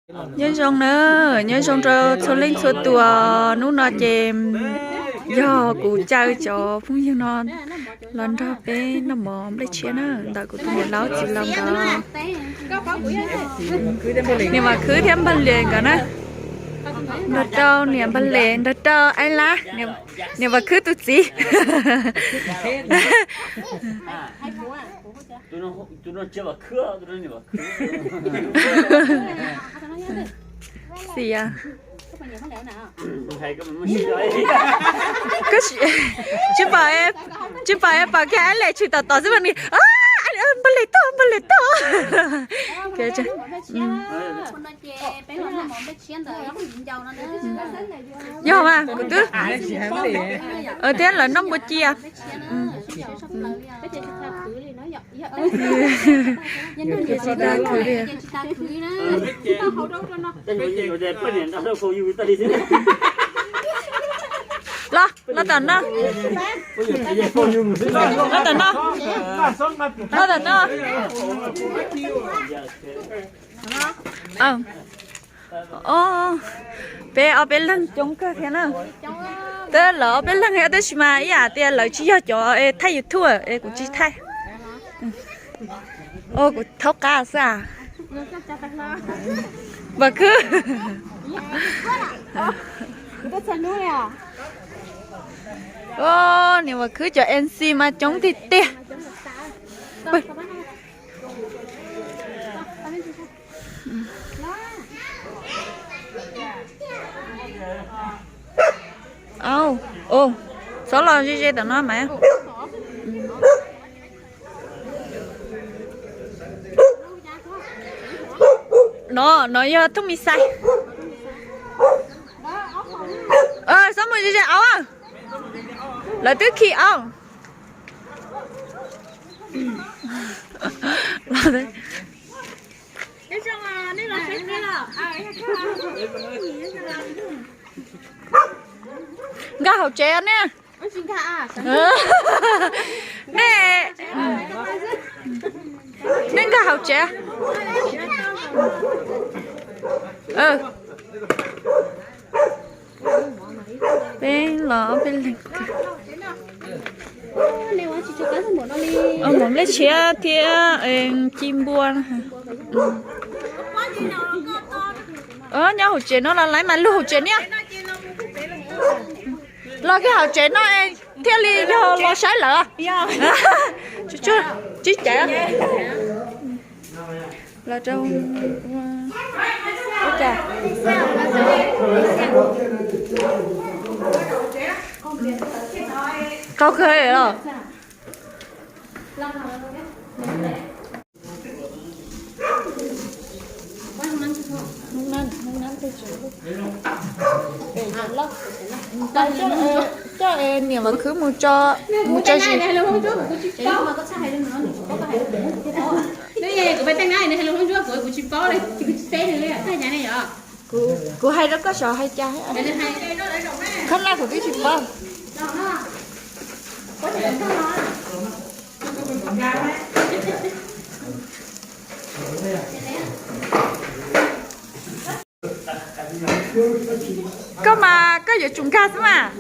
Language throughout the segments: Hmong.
Nyob zoo na, nyob zoo rau txhua leej txhua tus. Hnub no ces yog kuv caw cov phooj ywg no los nrog peb noj mov nplej tshiab na, ntawm kuv tus niam laus txiv laus nkawd. Niam Vam Khwb thiab Npawg Liam nkawd na. Nrog rau niam Npawg Liam, nrog rau Aib Lab, niam Vam Khwb tus txiv. Xi a. Tsis pom, tsis pom, pom kiag Aib Liam tshwm tom tom xwb mas nws, Npawg Liam tuaj, Npawg Liam tuaj. Yog mas kuv twb, thiab lawv noj npua cia. Los, los tom no. Los tom no. Los tom no. Peb ob peb leeg coob kawg thiab na. Twb lawv ob peb leeg thiab tab sis mas ib yam tias lawv tsis yog cov thaij YouTube es kuv tsis thaij. Kuv thaub qab xwb as. Vam Khwb. Niam Vam Khwb cov M C mas coob tiag tiag. Au, txhob los ze ze tom no mas. No, no yog Thooj Mis Xais. Txhob mus ze ze auv. Lawv twb khi auv. Nkag hauv tsev ne. Nej, nej nkag hauv tsev. Peb los peb leeg. Mov nplej tshiab thiab ci npua. Nyob hauv tsev no los laiv mas lug hauv tsev niaj. Los kiag hauv tsev no thiaj li yog los saib lawm. Tsib caiv. Los rau ua cas? Qau kawg los. Coj niam Vam Khwb mus tso, mus tso zis. Kuv hais rau koj saib hais cas. Khab laj kuv twb tsis paub. Koj mas koj yuav tsum nkag xwb mas.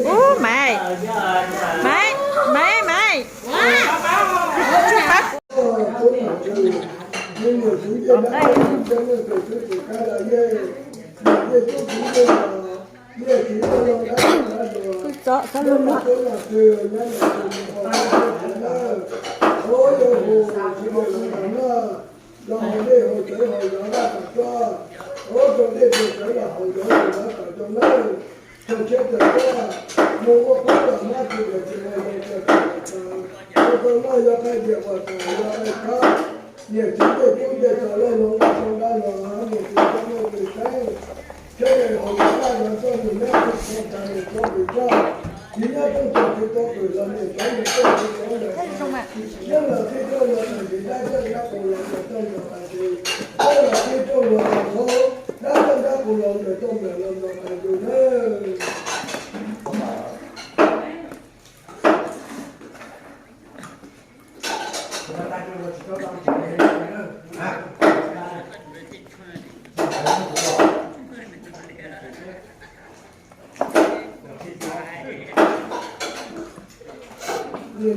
Ub, Maiv, Maiv, Maiv, Maiv. Kuj txob txob lug lug. Los hauv dej haus cawv haus zov laj tas tsuag, ov rau dej rau cawv los haus zov haus zov tas rau nawb. Rau siab rau tsuag, mus ua qab los hmab tsis dais tsis hau zoo rau tag los tas, ua tau noj yog qaij diav uas tas yog qaij kab. Niam txiv tej tub tej taws laj hloov dab hloov dab los, niam txiv txoj laj txoj saib, thiab nws haus cawv laj los txoj nws nyob tsis tau tas nws txoj nws txoj, txiv nyob rooj txog tsis tau qwm los niam txiv nws txoj tsis tau lawm. Nyob los txij rooj los tas ntsis dab coj dab qus los ntawm rooj los tas ntsis, nyob los txij rooj los tas ntsis dab coj dab qus los ntawm rooj los ntawm tas ntsis nawb. Ntxim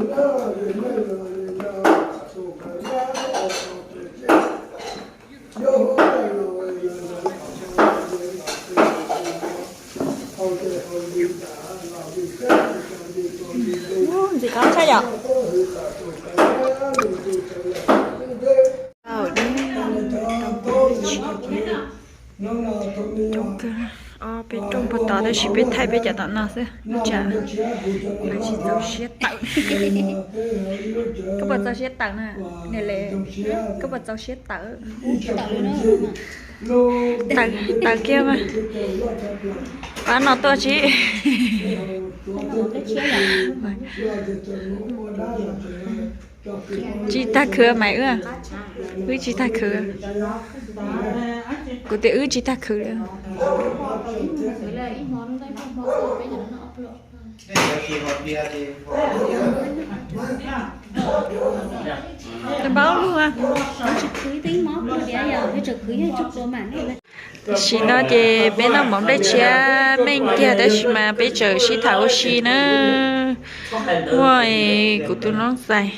qab tshaj yom. Peb rooj puag tod tab sis peb thaij peb cov tom no xwb, tsam tsis txaus siab tawm. Koj puas txaus siab tawm na? Niam le, koj puas txaus siab tawm? Tawm, tawm kiag mas. Pab no tuaj tsis? Tsis tag khwv mas wb, wb tsis tag khwv. Kuv tias wb tsis tag khwv li. Tab sis no ces peb noj mov nplej tshiab meej kiag tab sis mas peb tseem sib tham ua si na. Muaj kuv tus noob xais,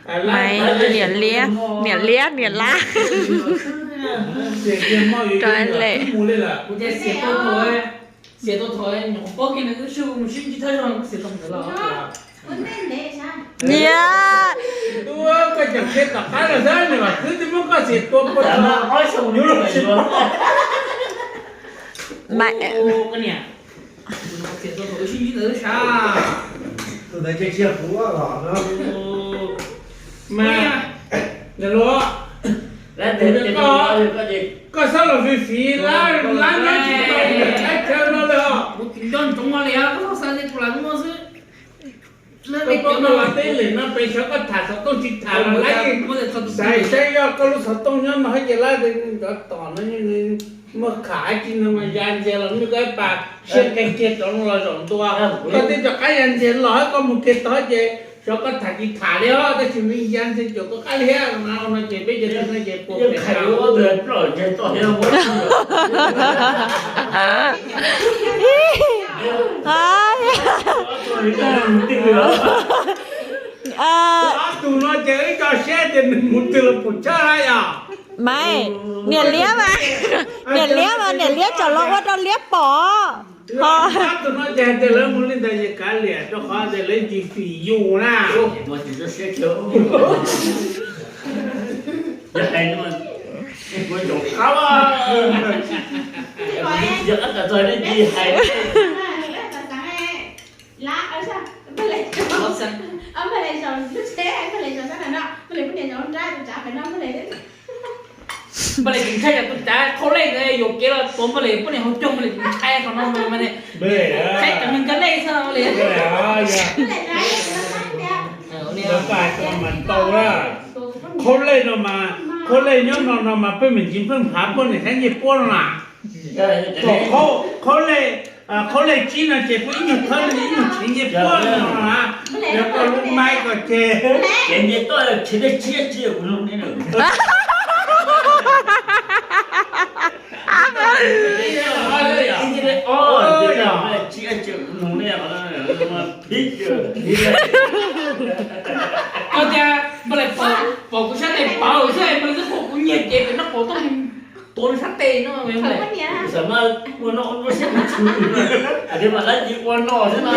Maiv, niam liab, niam liab, niam lab, rau Lem. Nyiam. Koj xav los fiv fiv lab, lab nyob tsis tau mus thaij chaw no lawm os. Kuv tsis nco ntsoov li, koj xav li kuv lam muaj xwb. Koj pab koj los teb lem no pem xyov koj tham xov tooj tsis tham los lab, xav saib yog koj lub xov tooj nyob no hab ces lab ntov tom no muaj kham dab tsi no mas ya ntxiag los nws koj ib pas siab nqe kiag rov los zaum ntua. Koj twb rov qab ya ntxiag los koj mus kiag tod ces xyov koj tham tsis tham li os, tab sis nws ya ntxiag caum koj qab li thiab no ces peb cov no ces puas pem. Ob tug no ces wb tso siab tias nws mus twg los puas tshaj yom. Maiv, niam liab mas, niam liab mas niam liab tseem los ua rau liab pom. Ob tug no ces hais tias lawv mus li ntawd ces kav liam rau qhov tias lawv tsis fim yus na. Npaj le tseem ntshai tus tsav pem no, npaj le, npaj le tseem ntshai tus tsav qhau lej ntawd yuam kev los tuav npaj le poj niam hauv caug, npaj le tseem ntshai qhov no mas, qhaib cov neeg kab lej xwb li. Qhau lej no mas, qhau lej nyob no no mas peb me ntsis pheej phav poj niam saib ncej puab no na. Qhau lej, qhau lej tsib no ces peb ib nyuag thawb ib nyuag tshev ncej puab no na. Yog koj lub maib ko ces, ces ncej tuaj tshev dej tsib tsib kuv no ne. Koj tias npaj le pom kuv sab tes pawv xwb, npaj le twb qhuas kuv nyiag cev pem no qhuas tuaj mus tuav nws sab tes no. Ua no ua siab kuv tshwm, a, ua no xwb na.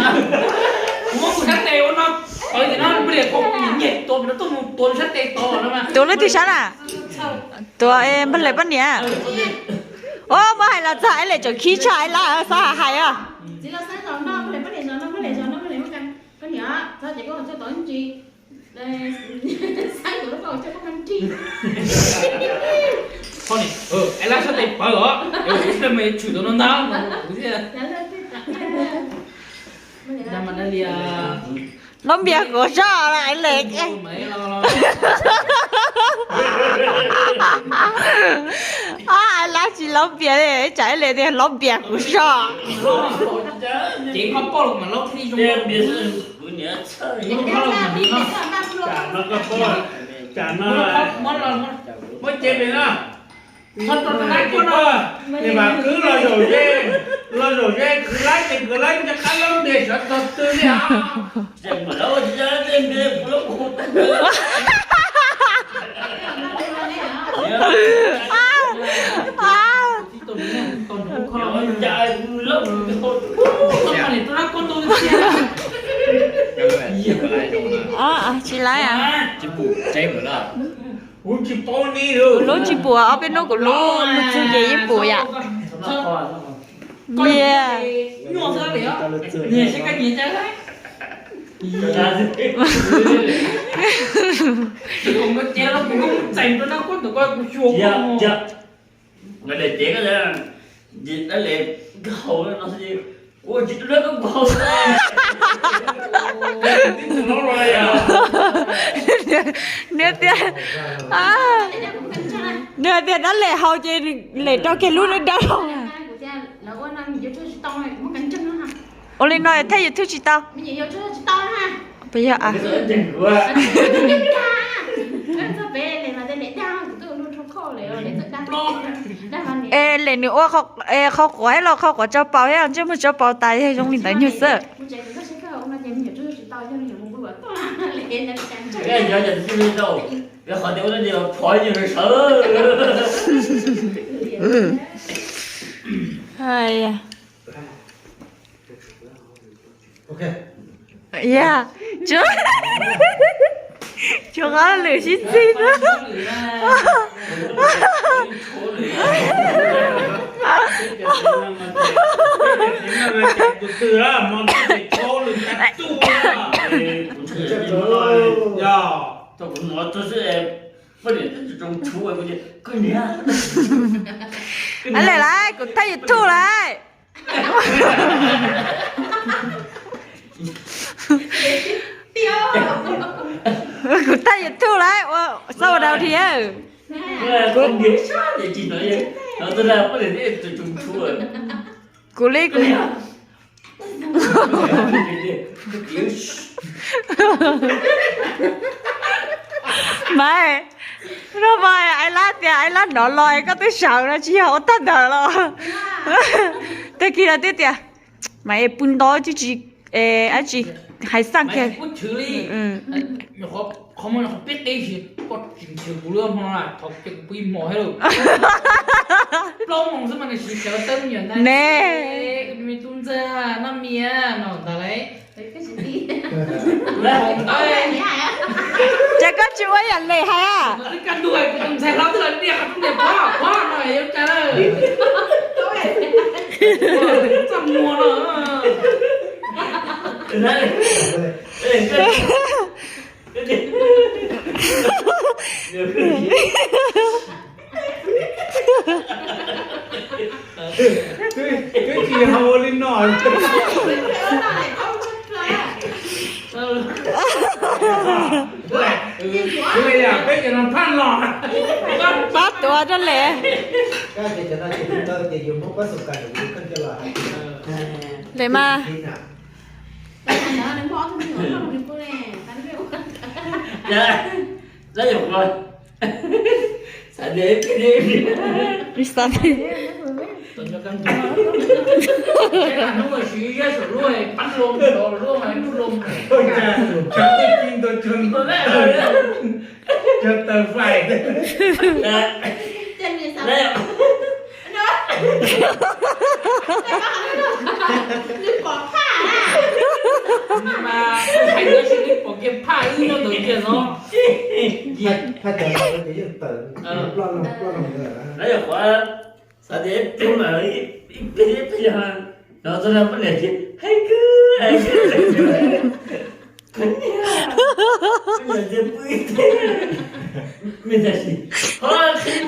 Kuv muab kuv sab tes ua no, pawv tim no npaj le qhuas kuv nyiag tuav pem no tuaj mus tuav nws sab tes tod no. Tuav leej twg sab na? Tuav npaj le poj niam. Ua muab hais los txog ib le tseem khib tshaj ib lab xav hais os. Lab sab tes pawv os, kuv mus tshwm tus no ntag. Lob npias kuv soj le. Lab tsis lob npias li, tsam ib le tias lob npias kuv soj. Ces koj poj los mas lob thiab zoo. Tsam no, tsam no, muab cev pem no. Nim mas kwv los zaum ze, los zaum ze kwv lab ces kwv lab nce qab lab ntiag sawv tog twg li os. Tsis laib. Kuv lub tsis pum, ob peb hnub kuv lub lub txug ces yeej pum yam. Nyias. Nws tias, nws tias dab lem haus ces lem rau kiag lub dawb. Ua li no thaij YouTube tsis tau. Puas yog? Es lem nws ua qhov quav los qhov quav tsau paus thiab ntsej muag tsau paus tas yog zoo li ntawd nyuag xwb. Yog, tsuas qab lwm sib txig na. Lem lawm, kuv thaij YouTube lawm. Kuv thaij YouTube lawm, ua xauj ua dau thiab. Kuv li kuv Maiv, no mas Aib Lab tias Aib Lab hnov los es koj twb sawv no tsis yog ua tag ntawd los. Tag kis no twb tias, mas es pw nto twb tsis, dab tsi, hais xaj kiag. Qhov muaj qhov pib qib si, koj tsis nrhiav kuv lub hmo na, thaum ces kuv pw ib hmos thiab lauj. Plaub moos xwb mas nws siv sawv tawb me nyuam ntag. Ne, me tub ntxawg, noj mia no ntag lauj. Ces koj tsis ua yam lem hais a. Twb kaj ntug kuv tus ntxhais hlob twb los niaj qhov niag pov pov no yuav cas lawm. Txaj muag no. Twb tsis yog ua li no. Peb cov no phaj los. Pab tuav rau lem. Lem mas. Xav tias, xav tias. Cov taws fais. Nws pom phaj na. Nws mas hais ntawd tsis, nws pom kiag phaj ib nyob ntawd kiag no. Phaj tawm ces yeej tawm ploj loo ploj loo ntawd. Lawv yog qhov xav tias ib plig mas ib plig ib plig, no txog no poj niam tias hais kawg hais kawg. Koj niag, koj niag ntxawg pw ib teg me ntag sis, ho qhib,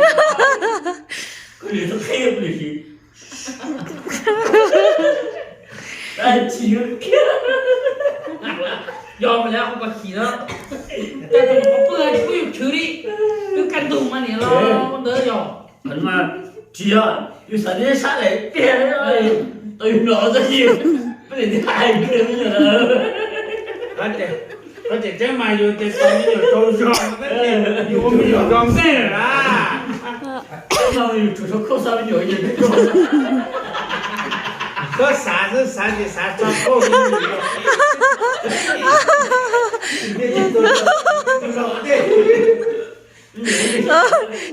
koj niag txhob qhib poj niam sis. Tsis yuav kiag. Yog mas lawv ua pas khim no, tab sis qhov pw tsis pub yus chwv li, twb kaj ntug mas niam los ua ntawd yog. Tsis yog, yus xav tias sab daim tiag, tau yus los txog yus, poj niam tias hais kiag me nyuam lawm. Koj tseem tseeb mas yus ces tau me nyuam tsaug zog, yus ua me nyuam zog ntej lawm na. Yus tsum tshuav khauj xa me nyuam yus tsaug zog. Xav xwb, xav ces xav tso koj.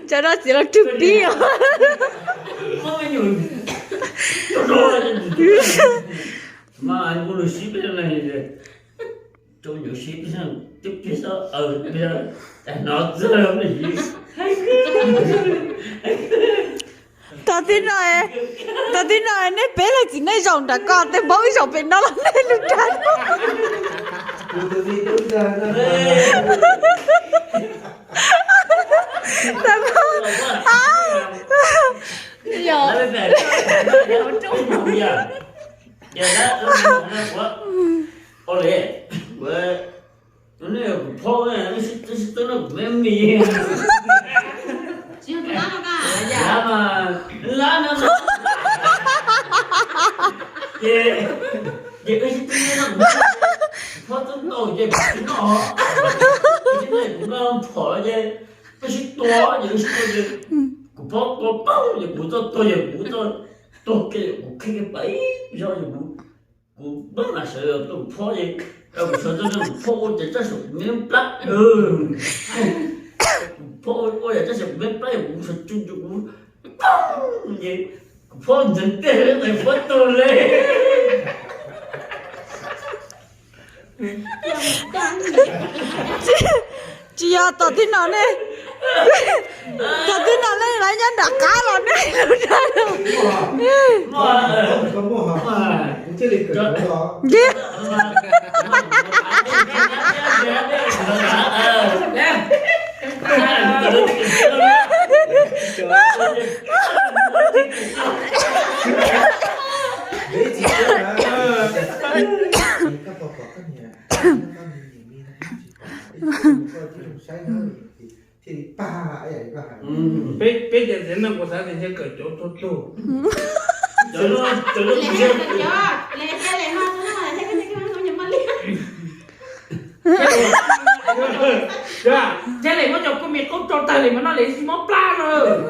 Cov no txiv los rwg pib os. Mas kuv lus sib peb no, rau nyuv sib peb twb pib xob aws peb tag no txog. Tag tib no, tag tib no nej peb leeg txiv neej zaum nram ko tej npaum ib zaug pem no los nej lub dag. Kuv phob, wb sib tw no kuv me me. Lab no, ces, ces wb sib tw no kuv phob tub tau ces kuv tsis noj, kuv noj phom ces wb sib tua ces wb sib tua ces kuv phob tua poob ces kuv txoj tuag ces kuv txoj tuag kiag kuv khib kiag pais zog ces kuv, kuv pab mam sawv los tuaj kuv phob ces, kuv sawv txog kuv phob ua cas txoj saum kuv me plab, kuv phob ua cas txoj saum kuv me plab kuv sawv tsees ces kuv, ces kuv phob ntxeev tiag li, phob tuag li. Tsis yog tom tib no ne, tom tib no ne lawv nyob nram qab los ne. Peb cov txiv neej kuv xav tias ntshe kawm cov tuag tuag. Thiab lem muab cov kua mis qaub rau tag lem mas no lem tsis mob plab no.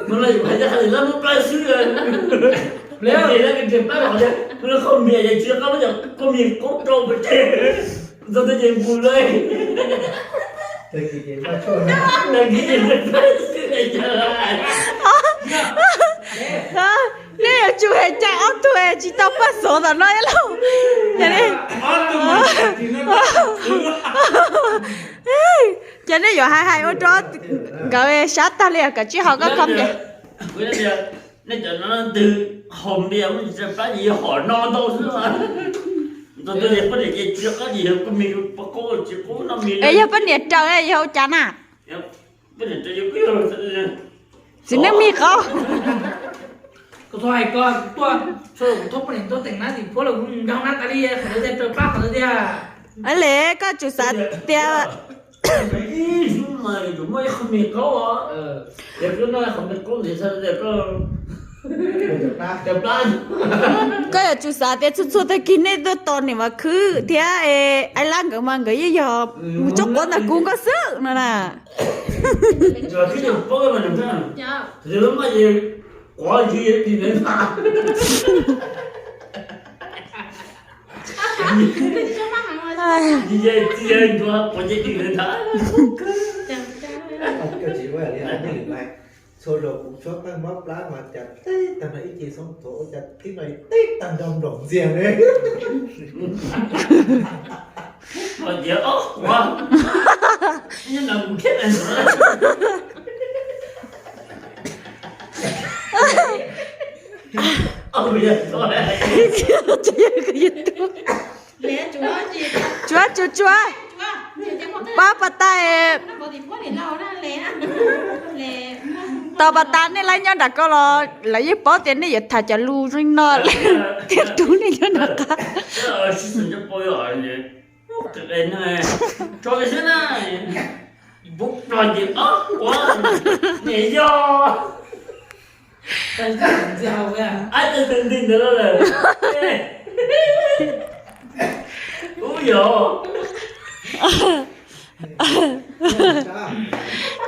Mas no yus hais tias hais lem lab mob plab xwb. Lem lab kua mis qaub rau tag, qhov mis yog tsis qab muab cov kua mis qaub rau pes tseg, txog twg ces mus lawm. Tag kis ces plab xwb. Nej yuav tsum hais cas ob tug tsis tau paj xov tom no lauj. Ces nej yuav hais hais ua rau nkawd sab tag li os, kom tsij haus koj khob npias. Nej cov no twg haus npias muaj tsis tau plab ces yog hom no ntau xwb. Txog twg ces poj niam ces tsis qab ces yog kua mis pov qaub tsis qaub noj mis. Es yog poj niam raws yog ua cas na? Txiv neej mij qaub. Kuv txhob hais ko, kuv tuaj, kuv thoob poj niam tuaj teem nab tim phuab los kuv nkaug nab tas li, qhov ntawd tiag raws pab qhov ntawd tiag. Li koj tsum xav tias, koj yuav tsum xav tias txhua txhua tag kis nej tuaj tos niam Vam Khwb thiab Aib Lab nkawd mas nkawd yeej yog mus tsob quav ntawm kuv nkauj xwb no na. Txhua zaus kuv tshuab tawg mob plab mas cas teb tag no ib ce xoob thuav ua cas tib no teb tag nrho nplaum ntxiag li. Tsuav, tsuav, tsuav. Pab pas tas, tos pas tas nej lawv nyob nram ko los lawv yeej paub tias nej yuav tham cov lus zoo no thiab rub nej nyob nram qab.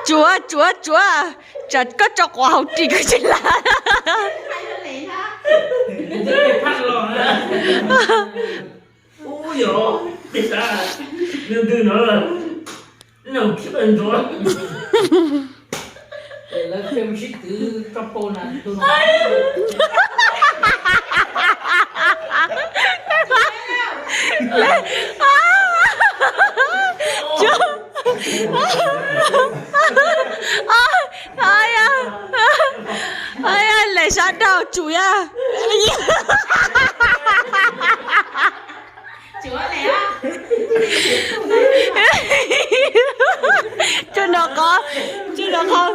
Tsuav, tsuav, tsuav, tsam koj tso quav hauv ris koj tsis lav. Ub, yog, tej sab, nws ntws no lawm, nws khiav ntsuav. Lawv mus sib twv tso pau na, tus no. Lem sab rau tsum ya. Tsuj nrov qhov, tsuj nrov qhov.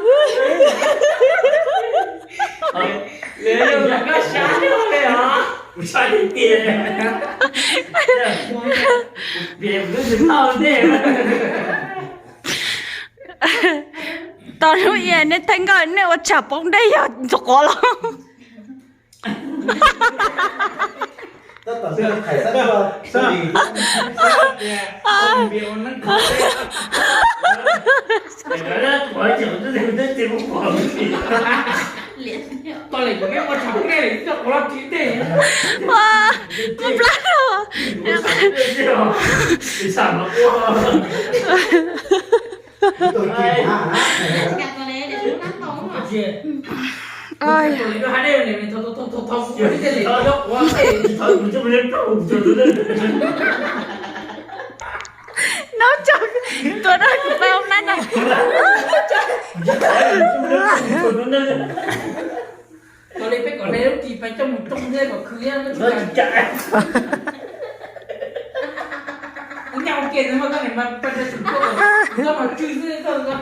Tau lub ia nej theej nkauj nej ua tsham poob dej yog ntxuag quav los. Ua, nplaj los. Nub tso, tuaj dab kuv pab ua nab na. Ua li peb kom hle lub ris pais coj mus rooj thiab kom khwv thiab. Kuv nyaj ua ke ntawd mas koj niam mas pais rau tsum tuaj, koj mas tswj xwb koj.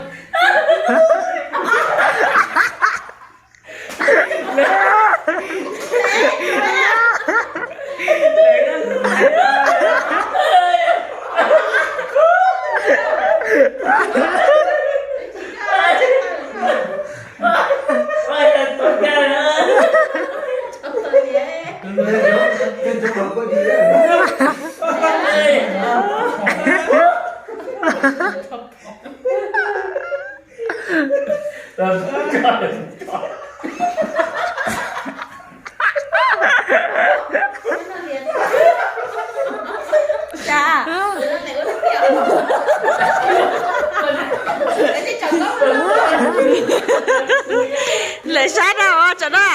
Lawm sab rau os tsam no.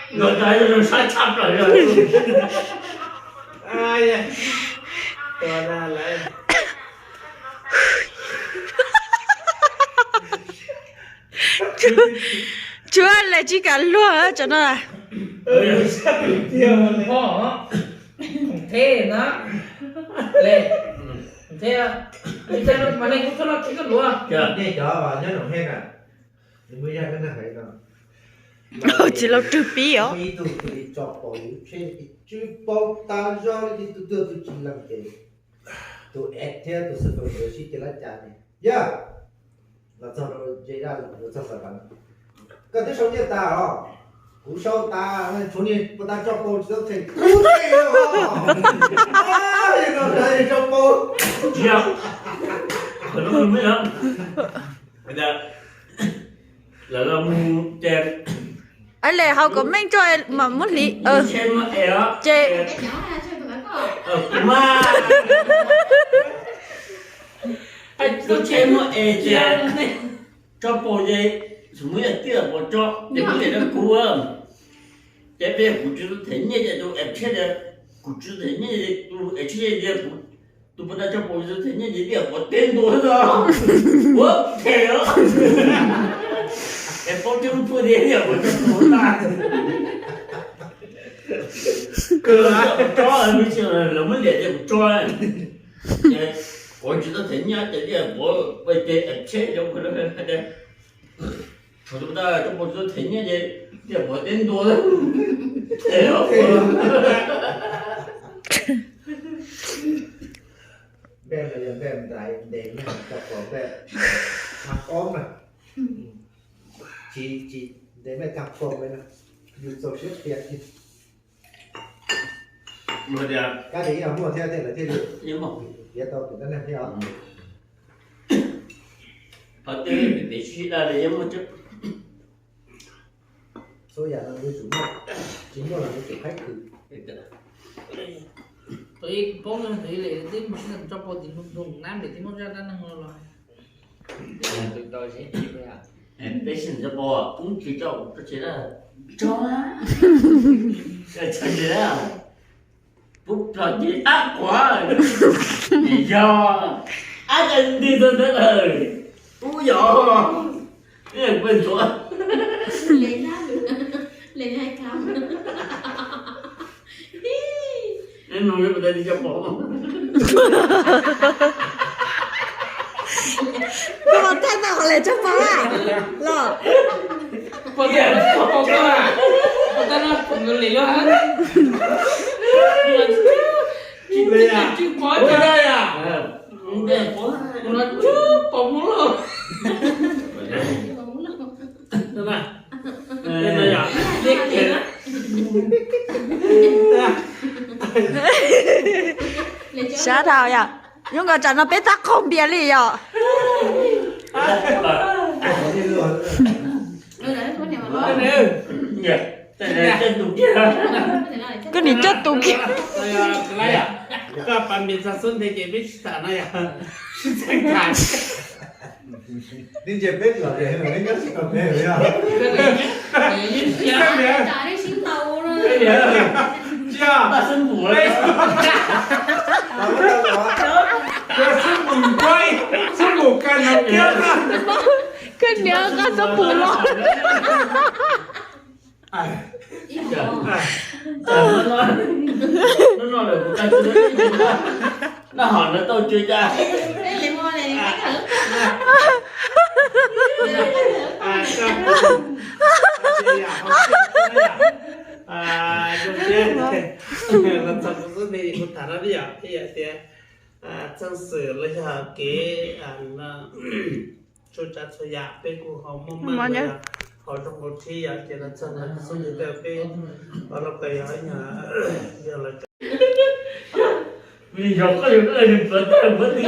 Nkawd tau zoo sab tshaj plaws li. Tsuav lawm tsis kam luag tsam no. Tsis laus twg pib os. Ib tug tus li tso paus, tsw paus tas zog li tus twg tus tsis lees ces tus ev thiab tus xib fwb nkawd sib cia lab cas ne. Yog los txog rau ze zaj los txog Xav Pav, koj twb sau nyiaj tas os? Kuv sau tas, tshuav niag puas tas tso paus tsis tau them kuv tej os. Tso paus. Lawv los mus ces, le hau kom meej tso mam muab hliv. Ces kuv mas, tub tsheb muab es ces tso paus ces, xum muab yam tij pov tso ces muab niam rau kuv. Ces kuv tsis tau them nyiaj ces tus ev tsheb tias, kuv tsis tau them nyiaj ces tus ev tsheb tias kuv, tus puas tas tso paus tsis tau them nyiaj ces niam pov teb ntua xwb os. Ua them os. Es paub tseeb tsuaj tias niam pov tso paus tas. Tso, lawv muab liam ces kuv tso. Kuv tsis tau them nyiaj ces niam pov ces ev tsheb cov hais tias Thaum tus tau coj pov txog thev nyiaj ces tias pov teb ntua. Npej no yog npej ntais ntes mej coj pov npej tag ob na. Tsis tsis ntes mej tag pov li na, yus txaus siab qhia. Kab tias ib yam muaj thiab tej lawv thiaj li piav tau tus dab neeg thiab os. Qhov twg pem sib daj li yeej muaj tseeb. Txhua yam los yuav tsum muaj, tsis muaj los yuav tsum qhaib khwv. Tus ib poob yog tus ib le twb mus sib ntaus tso pov tim nroog nab npem twb muaj zaj dab neeg no los. Peb sib ntaus tso pov poob tsis tso tso tsis daj, tso tso tsis daj. Pub plho ces ab quav, yog ab ca nti tau ntawd lawm. Pub yog peb ntxuav. Koj ua thaij tau qhov lem tsob pov lawm los? Sab dhau yom. Nyuj nkaus tsam no peb tab qaug npias li yom. Koj nim coj tus kiag. Koj niam qab xub pum los. Noj hom no tau tsw cas. Los txog kuv xub ne kuv tham no ib yam tias txheej xwm los yog kev txhua tsav txhua yam peb kuj ho muaj meej, ho zoo nkaus thiab yom, ces los txog no xub ne peb los kawm yog yog los Yog koj yog koj yog puav tag puav twg.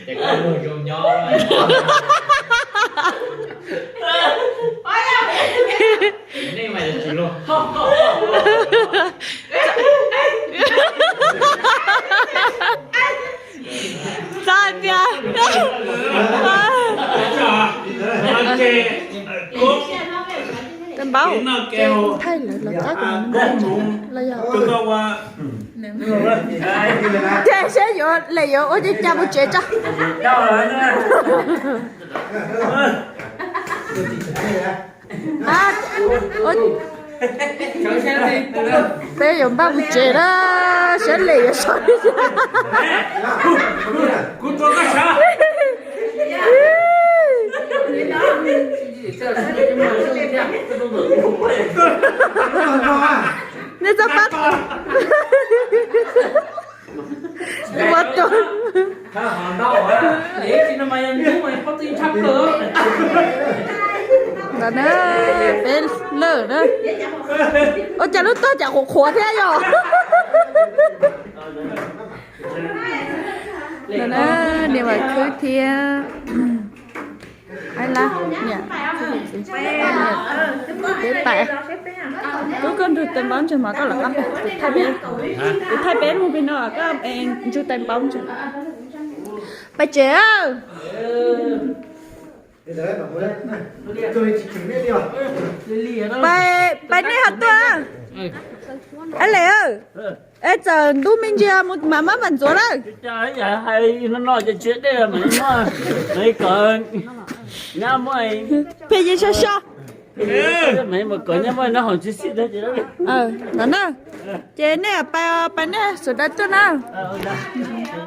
Ces koj luag zoo nyob. Nej mas yog tsis luag. Txog tias, Tej npaub, thaij lawv los txog kuv los yog, ces seb yuav lem yuav ua cas mus tsev tso. Peb yuav npaj mus tsev na, seb lem yuav so. Nej txhob pab. Ua tus ntawd na, peb lawm na. Ua cas lub tog cas qhuav qhuav thiab yom? Ntawd na, niam Vam Khwb thiab Aib Lab, niam, peb pais. Tub, koj ntsug tais npaub ntseg mas koj lam qab pem, kuv thaij peb, kuv thaij peb mus pem no, koj ntsug tais npaub ntseg. Pais tsev. Pais, pais nej ho tuaj. Aib Lem, es txawm ntub me ntsis mus mam mab mam ntxuav lawm. Phem yeej so so. Ntawd na, ces nej pais, pais nej sawv daws tuaj na.